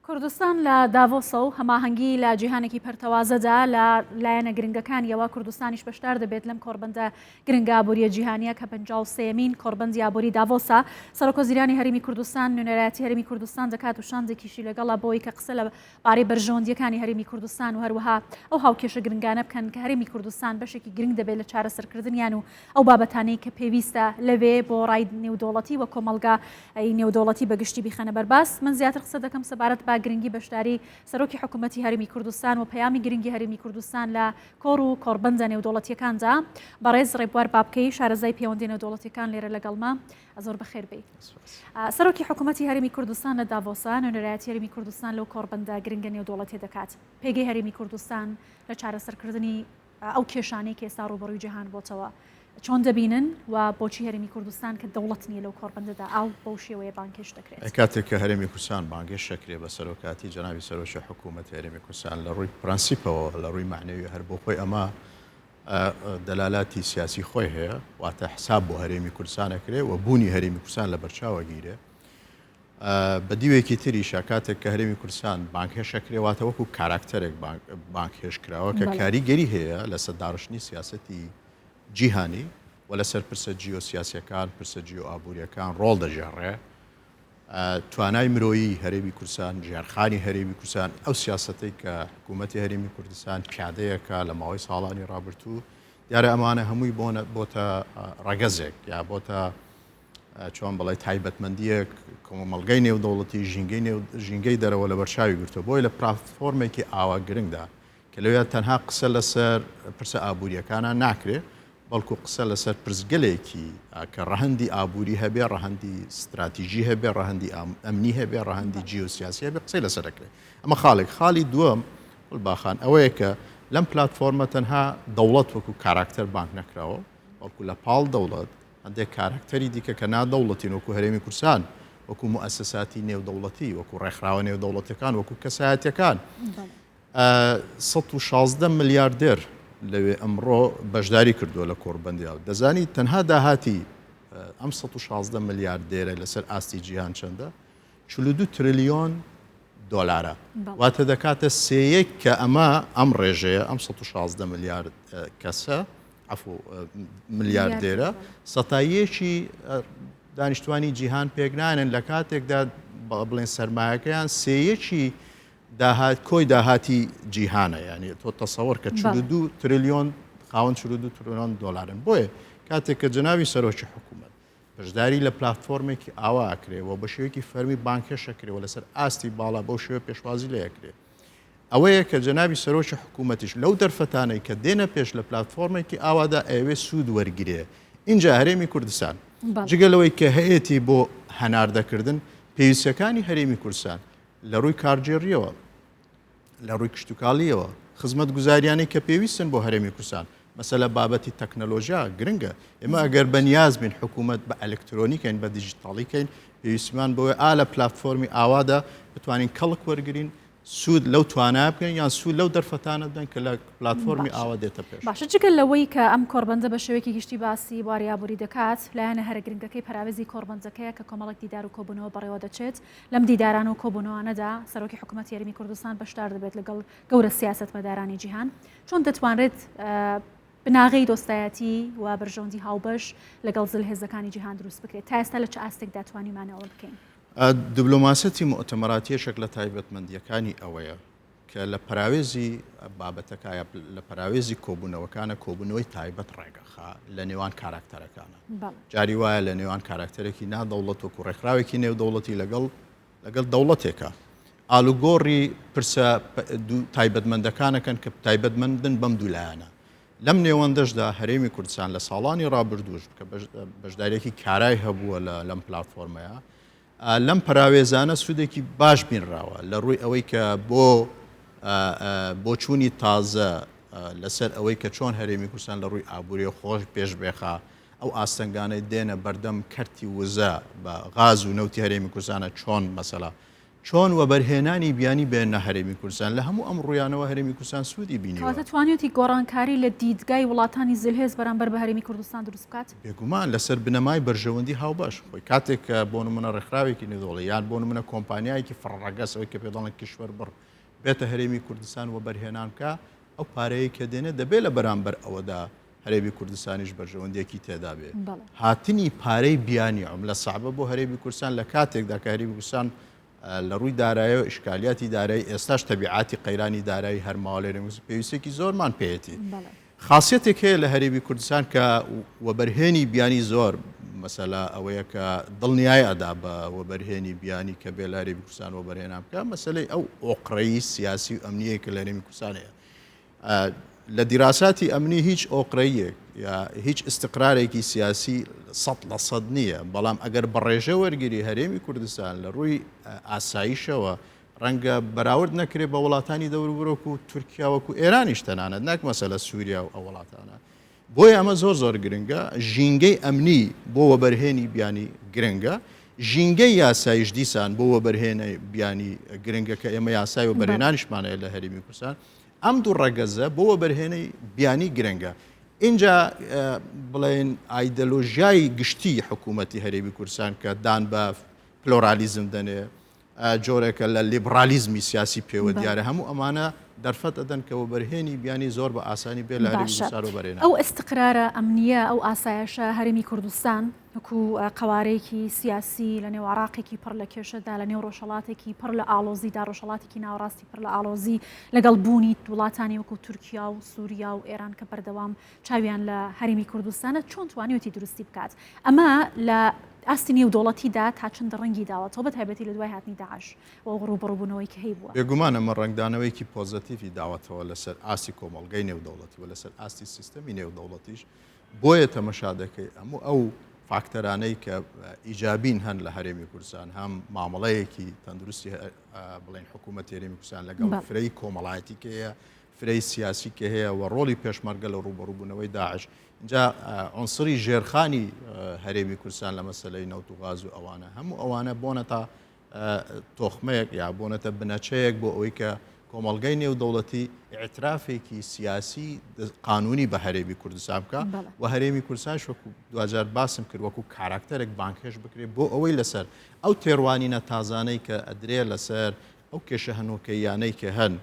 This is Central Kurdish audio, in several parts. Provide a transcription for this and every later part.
کوردستان لە داڤۆسە و هەماهەنگی لە جیهانێکی پەرتەوازەدا لە لایەنە گرنگەکانیەوە کوردستانیش بەشدار دەبێت لەم کۆڕبەندە گرنگە ئابووریە جیهانیە کە 53مین کۆڕبەندی ئابووری داڤۆسە. سەرۆکوەزیرانی هەرێمی کوردستان نوێنەرایەتی هەرێمی کوردستان دەکات و شاندێکیشی لەگەڵە بۆی کە قسە لە بارەی بەرژەوەندییەکانی هەرێمی کوردستان و هەروەها ئەو هاوکێشە گرنگانە بکەن کە هەرێمی کوردستان بەشێکی گرنگ دەبێت لە چارەسەرکردنیان و ئەو بابەتانەی کە پێویستە لەوێ بۆ ڕای نێودەوڵەتی و کۆمەڵگا ی نێودەوڵەتی بە گشتی بیخەنە بەرباس. من زیاتر قسە دەکەم سەبارەت بە گرنگی بەشداری سەرۆکی حکوومەتی هەرێمی کوردستان و پەیامی گرنگی هەرێمی کوردستان لە کۆڕ و کۆڕبەندە نێودەوڵەتییەکاندا. بەڕێز ڕێبوار بابکەیی شارەزای پێوەندیە نێودەوڵەتییەکان لێرە لەگەڵمە. زۆر بەخێر بێی. سەرۆکی حکوومەتی هەرێمی کوردستان لە داڤۆسە، نوێنەرایەتی هەرێمی کوردستان لەو کۆڕبەندە گرنگە نێودەوڵەتیە دەکات. پێگەی هەرێمی کوردستان لە چارەسەرکردنی ئەو کێشانەی کە ئێستا ڕووبەڕووی جیهان بۆتەوە چۆن دەبینن و بۆچی هەرێمی کوردستان کە دەوڵەت نییە لەو کۆڕبەندەدا ئاو بەو شێوەیە بانگهێشت دەکرێت؟ کاتێک کە هەرێمی کوردستان بانگهێشت دەکرێت بە سەرۆکاتی جەنابی سەرۆکی حکوومەتی هەرێمی کوردستان لە ڕووی پرەنسیپەوە لە ڕووی مەعنەوی هەر بۆ خۆی ئەمە دەلالاتی سیاسی خۆی هەیە، واتە حساب بۆ هەرێمی کوردستان ئەکرێ و بوونی هەرێمی کوردستان لە بەرچاو ئەگیرێ. بە دیوێکی تریشە کاتێک کە هەرێمی کوردستان بانگهێشت ئەکرێ واتە وەکو کاراکتەرێک بانگهێشت کراوە کە کاریگەری هەیە لەسەر داڕشتنی سیاسەتی جیهانی و لەسەر پرسە جیۆسیاسیەکان، پرسە جیۆئابووریەکان ڕۆڵ دەگێڕێ. توانای مرۆیی هەرێمی کوردستان، ژێرخانی هەرێمی کوردستان، ئەو سیاسەتەی کە حکوومەتی هەرێمی کوردستان پیادەیەکە لە ماوەی ساڵانی ڕابرتوو، دیارە ئەمانە هەمووی بۆنە بۆتە ڕەگەزێک یا بۆتە چۆن بڵێ تایبەتمەندیەک کۆمەڵگەی نێودەوڵەتی ژینگەی نێو ژینگەی دەرەوە لە بەرچاوی گرتووە بۆیە لە پلاتفۆرمێکی ئاوا گرنگدا کە لەوێ تەنها قسە لەسەر پرسە ئابووریەکانە ناکرێ بەڵکو قسە لەسەر پرسگەلێکی کە ڕەهەندی ئابووری هەبێ، ڕەهەندی ستراتیژی هەبێ، ڕەهەندی ئەمنی هەبێ، ڕەهەندی جیۆسیاسی هەبێ، قسەی لەسەر دەکرێت. ئەمە خاڵێک. خاڵی دووەم گوڵباخان ئەوەیە کە لەم پلاتفۆرمە تەنها دەوڵەت وەکو کاراکتەر بانگ نەکراوە، بەڵکو لە پاڵ دەوڵەت هەندێک کاراکتەری دیکە کە نادەوڵەتین وەکو هەرێمی کوردستان، وەکو موئەسەساتی نێودەوڵەتی، وەکو ڕێکخراوە نێودەوڵەتیەکان، وەکو کەسایەتیەکان. 116 ملیاردێر لەوێ ئەمڕۆ بەشداری کردووە لە کۆڕبەندی ئاو. دەزانی تەنها داهاتی ئەم 116 ملیاردێرە لەسەر ئاستی جیهان چەندە؟ 42 ترلیۆن دۆلارە. واتە دەکاتە سێیەک کە ئەمە ئەم ڕێژەیە ئەم 116 ملیارد کەسە عفو ملیاردێرە سەتاییەکی دانیشتوانی جیهان پێکنانن لە کاتێکدا بڵێن سەرمایەکەیان سێیەکی داهات کۆی داهاتی جیهانە یانی تۆ تەسەوەر کە 42 تریلیۆن خاوەن 42 تریلیۆن دۆلارن بۆیە کاتێک کە جەنابی سەرۆکی حکوومەت بەشداری لە پلاتفۆرمێکی ئاوا ئەکرێ و بە شێوەیەکی فەرمی بانگهێشت ئەکرێ و لەسەر ئاستی باڵا بەو شێوە پێشوازی لێ ئەکرێ ئەوەیە کە جەنابی سەرۆکی حکوومەتیش لەو دەرفەتانەی کە دێنە پێش لە پلاتفۆرمێکی ئاوادا ئەیەوێ سوود وەرگرێ ئینجا هەرێمی کوردستان جگە لەوەی کە هەیەتی بۆ هەناردەکردن پێویستیەکانی هەرێمی کوردستان لە ڕووی کارگێڕییەوە، لە ڕووی کشتوکاڵییەوە، خزمەتگوزاریانەی کە پێویستن بۆ هەرێمی کوردستان، مەسەلە بابەتی تەکنەلۆژیا گرنگە. ئێمە ئەگەر بەنیاز بین حکوومەت بە ئەلکترۆنی کەین، بە دیجیتاڵی کەین، پێویستمان بەوەیە ئا لە پلاتفۆرمی ئاوادا بتوانین کەڵک وەرگرین، سوود لەو توانایە بکەین یان سوود لەو دەرفەتانە بدەن کە لە پلاتفۆرمی ئاوا دێتە پێش. باشە جگە لەوەی کە ئەم کۆڕبەندە بە شێوەیەکی گشتی باسی بواری ئابووری دەکات، لایەنە هەرە گرنگەکەی پەراوێزی کۆڕبەندەکەیە کە کۆمەڵێک دیدار و کۆبوونەوە بەڕێوە دەچێت، لەم دیداران و کۆبوونەوانەدا سەرۆکی حکوومەتی هەرێمی کوردستان بەشدار دەبێت لەگەڵ گەورە سیاسەتمەدارانی جیهان. چۆن دەتوانرێت بناغەی دۆستایەتی و بەرژەوەندی هاوبەش لەگەڵ زلهێزەکانی جیهان دروست بکرێت؟ تا ئێستا لە چ ئاستێکدا توانیومانە ئەوە بکەین؟ دبلۆماسیەتی موئتەمەراتی یەکێک لە تایبەتمەندییەکانی ئەوەیە کە لە پەراوێزی بابەتەکە یا لە پەراوێزی کۆبوونەوەکانە کۆبوونەوەی تایبەت ڕێگەخا لە نێوان کاراکتەرەکانە. جاری وایە لە نێوان کاراکتەرێکی نا دەوڵەت وەکو ڕێکخراوێکی نێودەوڵەتی لەگەڵ لەگەڵ دەوڵەتێکە ئالوگۆڕی پرسە تایبەتمەندەکانەکەن کە تایبەتمەندن بەم دوو لایەنە. لەم نێوەندەشدا هەرێمی کوردستان لە ساڵانی ڕابردووش کە بەشداریەکی کارای هەبووە لە لەم پلاتفۆرمەیە لەم پەراوێزانە سوودێکی باش بینراوە لە ڕووی ئەوەی کە بۆ بۆچوونی تازە لەسەر ئەوەی کە چۆن هەرێمی کوردستان لە ڕووی ئابووری خۆش پێش بێخا ئەو ئاستەنگانەی دێنە بەردەم کەرتی وزە بە غاز و نەوتی هەرێمی کوردستانە چۆن مەسەلا. چۆن وەبەرهێنانی بیانی بێننە هەرێمی کوردستان، لە هەموو ئەم ڕوویانەوە هەرێمی کوردستان سوودی بینیوە. کەواتە توانیوتی گۆڕانکاری لە دیدگای وڵاتانی زلهێز بەرامبەر بە هەرێمی کوردستان دروست بکات؟ بێگومان لەسەر بنەمای بەرژەوەندی هاوبەش خۆی کاتێک کە بۆ نمونە ڕێکخراوێکی نێودەوڵەتی یان بۆ نمونە کۆمپانیایەکی فڕڕەگەز ئەوەی کە پێ دەڵێن کیشوەربڕ بێتە هەرێمی کوردستان وەبەرهێنان بکا ئەو پارەیەی کە دێنێ دەبێ لە بەرامبەر ئەوەدا هەرێمی کوردستانیش بەرژەوەندیەکی تێدا بێ. هاتنی پارەی بیانی عوملە سەعبە بۆ هەرێمی کوردستان لە کاتێکدا کە هەرێمی کوردستان لە ڕووی دارایەوە ئیشکالیاتی دارایی ئێستاش تەبیعاتی قەیرانی دارایی هەر ماوە لە هەرێمی کوردستان پێویستێکی زۆرمان پێیەتی. خاسیەتێک هەیە لە هەرێمی کوردستان کە وەبەرهێنی بیانی زۆر مەسەلە ئەوەیە کە دڵنیای ئەدا بە وەبەرهێنی بیانی کە بێ لە هەرێمی کوردستان وەبەرهێنان بکە مەسەلەی ئەو ئۆقرەی سیاسی و ئەمنیەیە کە لە هەرێمی کوردستان هەیە. لە دیراساتی ئەمنی هیچ ئۆقرەیەک یا هیچ ئیستقرارێکی سیاسی 100% نییە، بەڵام ئەگەر بە ڕێژە وەرگری هەرێمی کوردستان لە ڕووی ئاسایشەوە ڕەنگە بەراورد نەکرێت بە وڵاتانی دەوروبەر وەکو تورکیا وەکو ئێرانیش تەنانەت نەک مەسەلە سووریا و ئەو وڵاتانە. بۆیە ئەمە زۆر زۆر گرنگە، ژینگەی ئەمنی بۆ وەبەرهێنی بیانی گرنگە، ژینگەی یاساییش دیسان بۆ وەبەرهێنی بیانی گرنگە کە ئێمە یاسای وەبەرهێنانیشمان هەیە لە هەرێمی کوردستان. ئەم دوو ڕەگەزە بۆ وەبەرهێنی بیانی گرنگە. ئینجا بڵێن ئایدەلۆژیای گشتی حکوومەتی هەرێمی کوردستان کە دان بە پلۆرالیزم دەنێ، جۆرێکە لە لیبڕالیزمی سیاسی پێوە دیارە، هەموو ئەمانە دەرفەت ئەدەن کە وەبەرهێنی بیانی زۆر بە ئاسانی بێ لە هەرێمی کوردستان وەبەرهێنان. ئەو ئیستقرارە ئەمنییە، ئەو ئاسایشە هەرێمی کوردستان وەکو قەوارەیەکی سیاسی لە نێو عێراقێکی پڕ لە کێشەدا، لە نێو ڕۆژهەڵاتێکی پڕ لە ئاڵۆزیدا، ڕۆژهەڵاتێکی ناوەڕاستی پڕ لە ئاڵۆزی، لەگەڵ بوونی وڵاتانی وەکو تورکیا و سووریا و ئێران کە بەردەوام چاویان لە هەرێمی کوردستانە، چۆن توانیویەتی دروستی بکات؟ ئەمە لە ئاستی نێودەوڵەتیدا تا چەند ڕەنگی داوەتەوە بە تایبەتی لە دوای هاتنی داعش و ئەو ڕووبەڕووبوونەوەی کە هەیبووە؟ بێگومان ئەمە ڕەنگدانەوەیەکی پۆزەتیڤی داوەتەوە لەسەر ئاستی کۆمەڵگەی نێودەوڵەتی و لەسەر ئاستی سیستەمی نێودەوڵەتیش، بۆیە تەمەشا دەکەی هەموو ئەو فاکتەرانەی کە ئیجابین هەن لە هەرێمی کوردستان، هەم مامەڵەیەکی تەندروستی بڵێن حکوومەتی هەرێمی کوردستان لەگەڵ فرەی کۆمەڵایەتی کە هەیە، فرەی سیاسی کە هەیە و ڕۆڵی پێشمەرگە لە ڕووبەڕووبوونەوەی داعش، ئینجا عونسری ژێرخانی هەرێمی کوردستان لە مەسەلەی نەوت و غاز و ئەوانە، هەموو ئەوانە بۆنەتە تۆخمەیەک یا بۆنەتە بنەچەیەک بۆ ئەوەی کە کۆمەڵگەی نێودەوڵەتی ئیعترافێکی سیاسی قانونی بە هەرێمی کوردستان بکە و هەرێمی کوردستانش وەکو دواجار باسم کرد وەکو کاراکتەرێک بانگهێشت بکرێت بۆ ئەوەی لەسەر ئەو تێڕوانینە تازانەی کە ئەدرێ لەسەر ئەو کێشە هەنووکەییانەی کە هەن،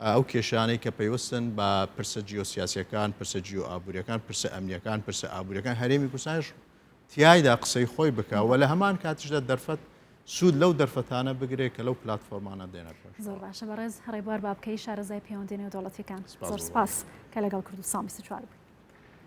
ئەو کێشانەی کە پەیوەستن بە پرسە جیۆسیاسییەکان، پرسە جیۆئابوورییەکان، پرسە ئەمنییەکان، پرسە ئابوورییەکان، هەرێمی کوردستانیش تیایدا قسەی خۆی بکا و لە هەمان کاتیشدا دەرفەت سوود لەو دەرفەتانە بگرێ کە لەو پلاتفۆرمانە دێنە پێش. زۆر باشە بەڕێز ڕێبوار بابکەیی شارەزای پەیوەندیە نێودەوڵەتیەکان زۆر سپاس کە لەگەڵ کوردستان 24 بوویت.